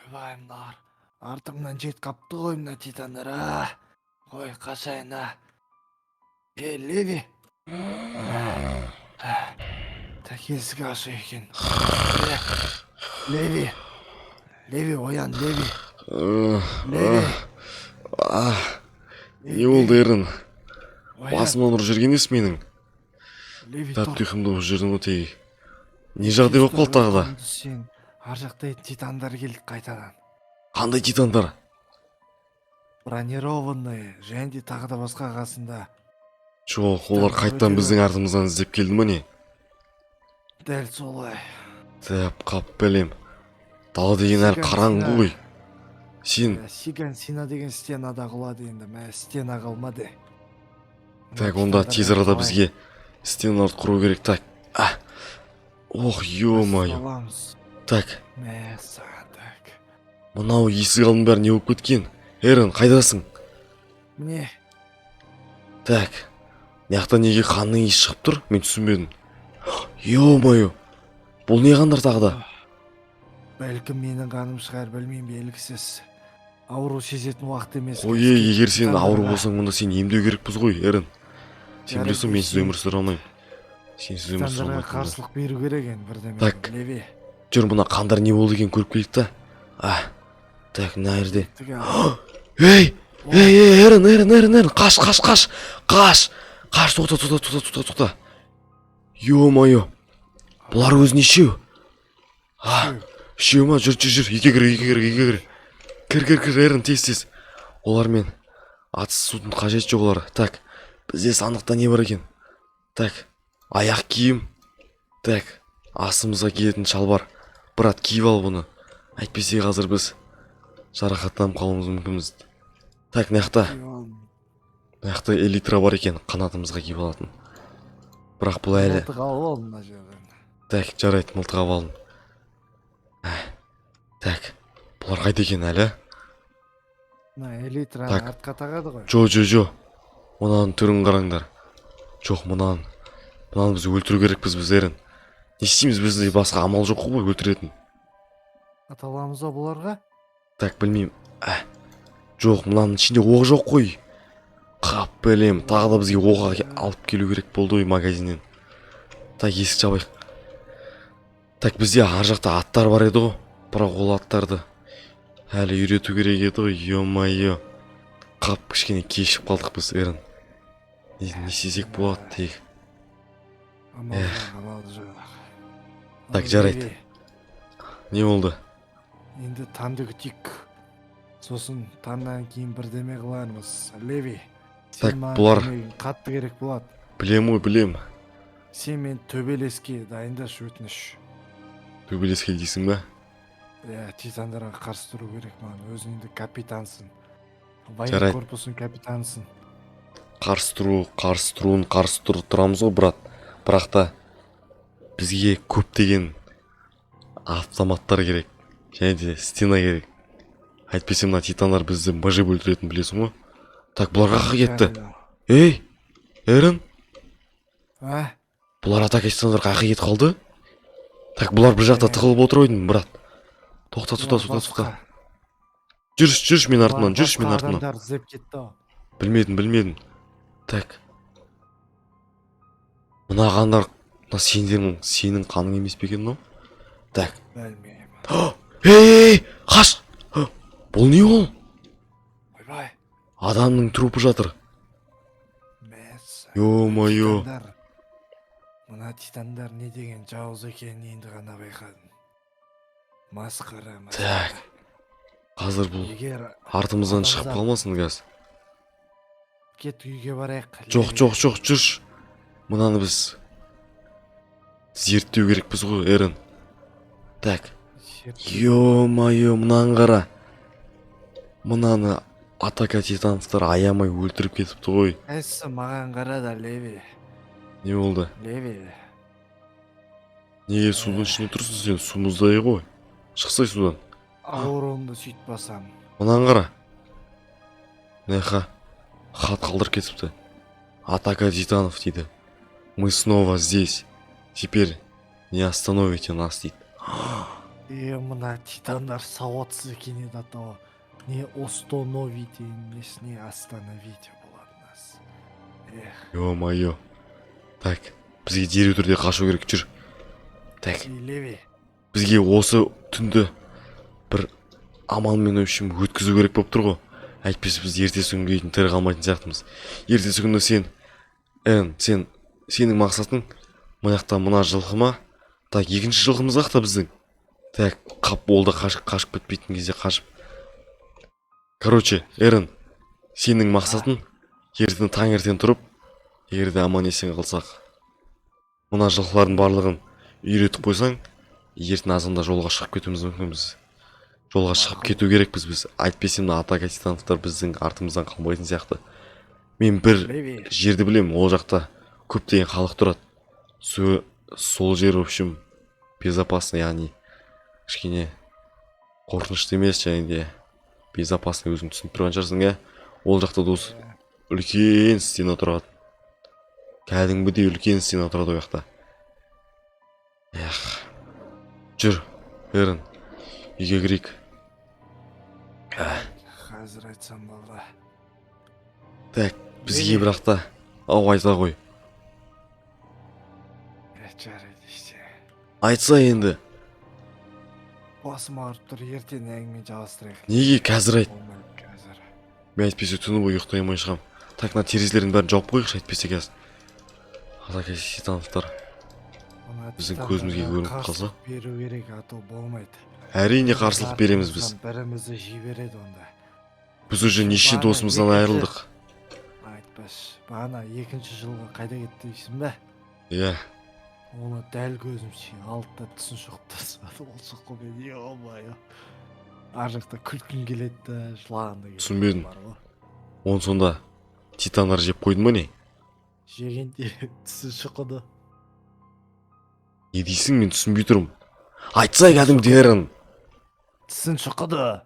Ойбай, мыналар артымнан жетіп қапты ғой, мына титандар, а. Қой, қашайын, а. Ей, Леви. Так, есік ашық екен. Е, Леви, Леви, оян, Леви, Леви. А, не болды, Эрен? Оян. Басымнан ұрып жіберген несі менің? Леви, тұр. Тәтті ұйқымда болып жүрдім ғой тегі. Не жағдай болып қалды тағы да? Сен ар жақта титандар келді қайтадан. Қандай титандар? Бронированные және де тағы да басқа қасында. Жоқ, олар Титандар қайтадан өте біздің артымыздан іздеп келді ма, не? Дәл солай. Тәп, қап бәлем, дала деген әлі Сиган қараңғы Сина. ғой сен. Ә, Сиган Сина деген стенада құлады енді, мә, стена қалмады. Так, онда тез арада бізге стеналарды құру керек. Так, а, ох, ё-моё. Аламыз. Так. Мәссаған, так. Мынау есік алдының бәрі не болып кеткен? Эрен, қайдасың? Міне. Так, мына жақта неге қанның иісі шығып тұр, мен түсінбедім. Ё-моё, бұл не қандар тағы да? Бәлкім, менің қаным шығар, білмеймін, белгісіз. Ауру сезетін уақыт емес. Ой, ей, егер сен ауру Титандарға. болсаң, онда сені емдеу керекпіз ғой, Эрен. Сен Жарайды, білесің, менсіз сен- өмір сүре алмаймын, сенсіз өмір сүре Титандарға алмайтынымды. қарсылық беру керек енді бірдеме. Так. Леви. Жүр, мына қандар не болды екенін көріп келейік та. А, так, мына жерде Түгел. Ей, ей, ей, Эрен, Эрен, Эрен, Эрен, қаш, қаш, қаш, қаш, қаш, тоқта, тоқта, тоқта, тоқта, тоқта. Ё-моё, бұлар өзі нешеу? А, үшеу ма? Жүр, жүр, жүр, үйге кір, үйге кір, үйге кір, кір, кір, кір, Эрен, тез, тез. Олармен атысудың қажеті жоқ олар. Так, бізде сандықта не бар екен? Так, аяқ киім. Так, астымызға киетін шалбар. Брат, киіп ал бұны, әйтпесе қазір біз жарақаттанып қалуымыз мүмкінбіз. Так, мына жақта, мына жақта элитра бар екен, қанатымызға киіп алатын, бірақ бұл әлі Мылтық алып алдым мына жерден. Так, жарайды, мылтық алып алдым. Ә, так, бұлар қайда екен әлі? Мына элитраны Так. артқа тағады ғой. Жо, жо, жо, мынаның түрін қараңдар. Жоқ, мынаны біз өлтіру керекпіз біз. Эрен, не істейміз? Бізде басқа амал жоқ қой өлтіретін. Ата аламыз ба бұларға? Так, білмеймін. Ә, жоқ, мынаның ішінде оқ жоқ қой. Қап бәлем, тағы да бізге оқ алып келу керек болды ғой магазиннен. Так, есік жабайық. Так, бізде ар жақта аттар бар еді ғой, бірақ ол аттарды әлі үйрету керек еді ғой. Ё-моё, қап, кішкене кешігіп қалдық біз, Эрен. Не істесек болады тек? Амал жоқ, амал жоқ. Так, Ал, жарайды. Леви, Не болды? Енді таңды күтейік, сосын таңнан кейін бірдеме қылармыз. Леви, Так, сен маған көмегің қатты керек болады. Білем ғой, білем. Сен мен төбелеске дайындашы, өтініш. Төбелеске дейсің ба? Иә, титандарға қарсы тұру керек маған. Өзің енді капитансың, воен Жарайды. корпусының капитанысың. Қарсы тұру, қарсы тұруын қарсы тұрамыз ғой, брат, бірақ та бізге көптеген автоматтар керек және де стена керек, әйтпесе мына титандар бізді мыжып өлтіретінін білесің ғой. Так, бұлар қаяққа кетті? Жарайды. Ей, Эрен! А? Бұлар, атака титандар, қаяққа кетіп қалды? Так, бұлар бір жақта тығылып отыр ғой деймін, брат. Тоқта, тоқта, тоқта, тоқта. Жүрші, жүрші менің артымнан, жүрші менің артымнан. Адамдар іздеп кетті ау. Білмедім, білмедім. Так, мына қандар, мына сендердің, сенің қаның емес пе екен мынау? Так. Білмеймін. Ей, ей, қаш! Бұл не ол? Ойбай. Адамның трупы жатыр. Мәссаған. Ё-моё. Титандар. Мына титандар не деген жауыз екенін енді ғана байқадым. Масқара, масқара. Так, қазір бұл Егер артымыздан шығып адамзат- қалмасын қазір. Кет, үйге барайық. Жоқ. Леви. Жоқ, жоқ, жүрші, мынаны біз зерттеу керекпіз ғой, Эрен. Так. Ё-моё, мынаны қара, мынаны атака титановтар аямай өлтіріп кетіпті ғой. Қайсысы? Маған қара да, Леви. Не болды? Леви. Неге судың ішінде тұрсың сен? Су мұздай ғой, шықсай судан. Ауруымды сөйтіп басам. Мынаны қара, мына жаққа хат қалдырып кетіпті. «Атака титанов», — дейді, «мы снова здесь, теперь не остановите нас», — дейді. Е, мына титандар сауатсыз екен еді, а не остановите, не остановите болады нас. Эх. Ё-моё, так, бізге дереу түрде қашу керек, жүр. Так. Ей, Леви. Бізге осы түнді бір амалмен, в общем, өткізу керек болып тұр ғой, әйтпесе біз ертесі күнге дейін тірі қалмайтын сияқтымыз. Ертесі күні сен, Эн, сенің мақсатың мына жақта мына жылқы ма? Так, екінші жылқымыз қаяқта біздің? Так, қап, ол да қашып кетпейтін кезде қашып. Короче, Эрен, сенің мақсатың ертең таңертең тұрып, егер де аман есен қалсақ, мына жылқылардың барлығын үйретіп қойсаң, ертең азанда жолға шығып кетуіміз мүмкін. Біз жолға шығып кету керекпіз біз, әйтпесе мына атака титановтар біздің артымыздан қалмайтын сияқты. Мен бір Леви. жерді білемін, ол жақта көптеген халық тұрады. Сол жер, в общем, безопасный, яғни кішкене қорқынышты емес және де безопасный, өзің түсініп тұрған шығарсың, иә. Ол жақта, дос, үлкен стена тұрады, кәдімгідей үлкен стена тұрады ол жақта. Эх, жүр, Эрен, үйге кірейік. Қазір айтсам болды. Так, бізге Леви. бірақ та, ау, айта ғой. Е, жарайды, ештеңе. Айтса енді. Басым ауырып тұр, ертең әңгіме жалғастырайық. Неге қазір айт? Болмайды қазір. Мен әйтпесе түні бойы ұйықтай алмай шығамын. Так, мына терезелердің бәрін жауып қояйықшы, әйтпесе қазір атака титановтар Мына біздің көзімізге титандарға көрініп қалса. қарсылық беру керек, а то болмайды. Әрине, қарсылық береміз біз. Артымыздан бірімізді жібереді онда. Біз уже неше Бағана досымыздан айырылдық. Айтпашы, бағана екінші жылғы қайда кетті дейсің бе? Иә. Оны дәл көзімше алды да, түсін шоқып тастады ол соққымен. Ё-моё, ар жақта күлкім келеді да, жылағым да келеді. Түсінбедім. Бар ғой. Оны сонда титандар жеп қойды ма, не? Жегенде түсін шұқыды. Не дейсің, мен түсінбей тұрмын, айтсай кәдімгідей, Эрен. Тісін шұқыды.